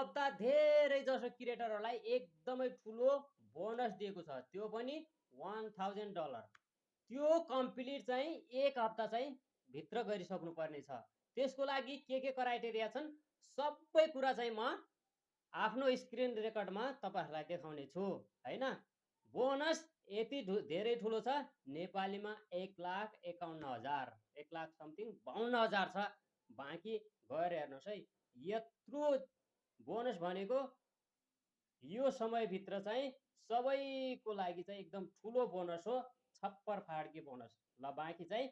हप्ता धेरै जसो क्रिएटरहरूलाई एकदमै ठुलो बोनस दिएको छ, त्यो पनि $1000। त्यो कम्प्लिट चाहिँ एक हप्ता चाहिँ भित्र गरिसक्नु पर्ने छ। त्यसको लागि के क्राइटेरिया छन् सबै कुरा चाहिँ म आफ्नो स्क्रिन रेकर्डमा तपाईहरुलाई देखाउने छु हैन। बोनस यति धेरै ठुलो छ, नेपालीमा 1,51,000 1,00,000 समथिङ 52,000 छ। बाँकी गएर हेर्नुस् है, यत्रो बोनस भनेको यो समयभित्र चाहिँ सबैको लागि चाहिँ एकदम ठुलो बोनस हो, छप्पर फाड्के बोनस। ल बाँकी चाहिँ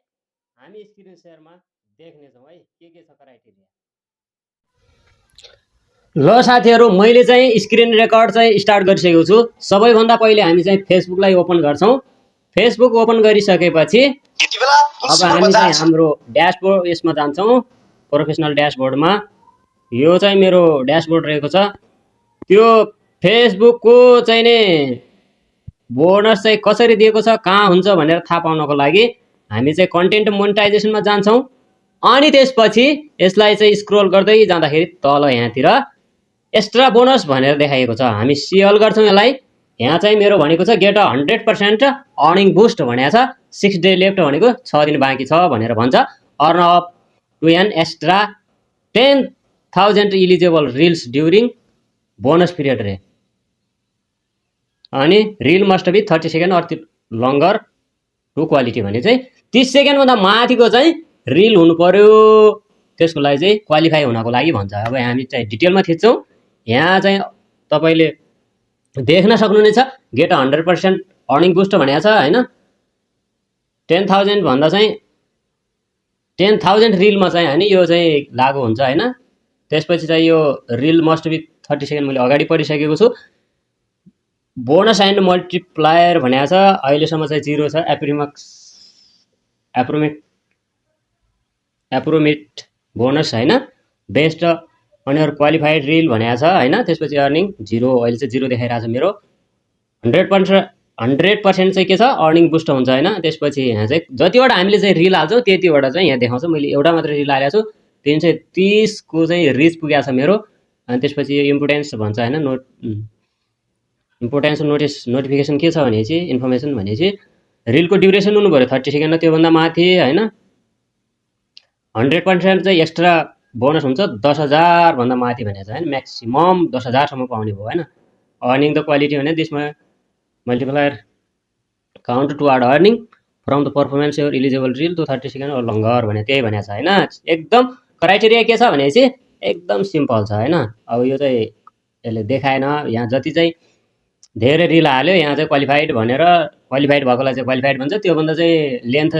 हामी स्क्रिन शेयरमा देख्नेछौँ है के छ क्राइटेरिया। ल साथीहरु, मैले चाहिँ स्क्रिन रेकर्ड चाहिँ स्टार्ट गरिसकेको छु। सबैभन्दा पहिले हामी चाहिँ फेसबुकलाई ओपन गर्छौं। फेसबुक ओपन गरिसकेपछि अब हामी चाहिँ हाम्रो ड्याशबोर्ड यसमा जान्छौं, प्रोफेसनल ड्याशबोर्डमा। यो चाहिँ मेरो ड्याशबोर्ड रहेको छ। त्यो फेसबुकको चाहिँ नि बोनस चाहिँ कसरी दिएको छ, कहाँ हुन्छ भनेर थाहा पाउनको लागि हामी चाहिँ कन्टेन्ट मोनेटाइजेसनमा जान्छौं। अनि त्यसपछि यसलाई चाहिँ स्क्रोल गर्दै जाँदाखेरि तल यहाँतिर एक्स्ट्रा बोनस भनेर देखाइएको छ। हामी सिएल गर्छौं यसलाई। यहाँ चाहिँ मेरो भनेको छ गेट 100% अर्निङ बुस्ट भनेको छ। 6 डे लेफ्ट भनेको 6 दिन बाँकी छ भनेर भन्छ। Earn up to an extra 10,000 eligible reels during bonus period रे। अनि reel must be 30 second or longer to quality भने चाहिँ 30 सेकेन्ड भन्दा माथिको चाहिँ रिल हुनु पर्यो। त्यसको लागि चाहिँ क्वालिफाई हुनको लागि भन्छ। अब हामी चाहिँ डिटेलमा थिच्छौं। यहाँ चाहिँ तपाईले देख्न सक्नुहुनेछ गेट 100% अर्निङ बुस्ट भनेको छ हैन। 10,000 भन्दा चाहिँ 10,000 रिलमा चाहिँ हैन यो चाहिँ लागु हुन्छ हैन। त्यसपछि चाहिँ यो रिल मस्ट बी 30 सेकेन्ड मैले अगाडि पढिसकेको छु। बोनस एन्ड मल्टिप्लायर भनेको छ। अहिलेसम्म चाहिँ 0 छ। एप्रोमिट बोनस हैन। बेस्ट अनि अरु क्वालिफाइड रिल भनेको छ हैन। त्यसपछि अर्निङ 0, अहिले चाहिँ 0 देखाइरहेछ मेरो। 100% चाहिँ के छ अर्निङ बुस्ट हुन्छ हैन। त्यसपछि यहाँ चाहिँ जतिवटा हामीले चाहिँ रिल हाल्छौं त्यतिवटा चाहिँ यहाँ देखाउँछ। मैले एउटा मात्र रिल हालेको छु। 330 को चाहिँ रिच पुगेको छ मेरो। अनि त्यसपछि इम्पोर्टेन्स भन्छ हैन। इम्पोर्टेन्स नोटिफिकेसन के छ भनेपछि इन्फर्मेसन भनेपछि रिलको ड्युरेसन हुनु पर्यो 30 सेकेन्ड त्यो भन्दा माथि हैन। 100% चाहिँ एक्स्ट्रा बोनस हुन्छ 10,000 भन्दा माथि भनेको छ हैन। म्याक्सिमम 10,000 सम्म पाउने भयो हैन। अर्निङ द क्वालिटी भने त्यसमा multiplier count to add earning from the performance your eligible reel to 30 second or longer भने त्यही भनेको छ हैन। एकदम क्राइटेरिया के छ भनेपछि एकदम सिम्पल छ हैन। अब यो चाहिँ यसले देखाएन। यहाँ जति चाहिँ धेरै रिल हाल्यो यहाँ चाहिँ क्वालिफाइड भनेर, क्वालिफाइड भएकोलाई चाहिँ क्वालिफाइड भन्छ। त्यो भन्दा चाहिँ लेन्थ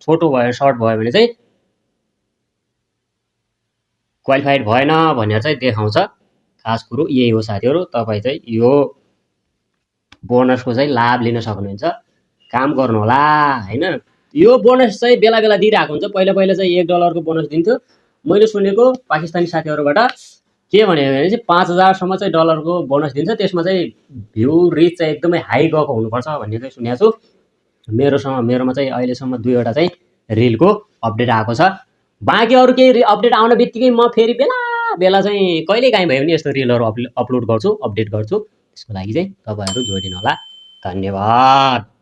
छोटो भयो सर्ट भयो भने चाहिँ क्वालिफाइड भएन भनेर चाहिँ देखाउँछ। खास कुरो यही हो साथीहरु। तपाई चाहिँ यो बोनसको चाहिँ लाभ लिन सक्नुहुन्छ। काम गर्नु होला हैन। यो बोनस चाहिँ बेला बेला दिइराको हुन्छ। पहिला पहिला चाहिँ $1 को बोनस दिन्थ्यो। मैले सुनेको पाकिस्तानी साथीहरुबाट के भने चाहिँ 5,000 सम्म चाहिँ डलर को बोनस दिन्छ। त्यसमा चाहिँ भ्यू रिच चाहिँ एकदमै हाई गएको हुनुपर्छ भन्ने चाहिँ सुनेको छु। मेरोमा चाहिँ अहिलेसम्म 2 वटा चाहिँ रिलको अपडेट आएको छ। बाँकी अरु केही अपडेट आउन बित्तिकै म फेरि बेला चाहिँ कहिले काहीँ भयो भने यस्तो रिलहरु अपलोड गर्छु, अपडेट गर्छु। त्यसको लागि चाहिँ तपाईहरु जोडिनु होला। धन्यवाद।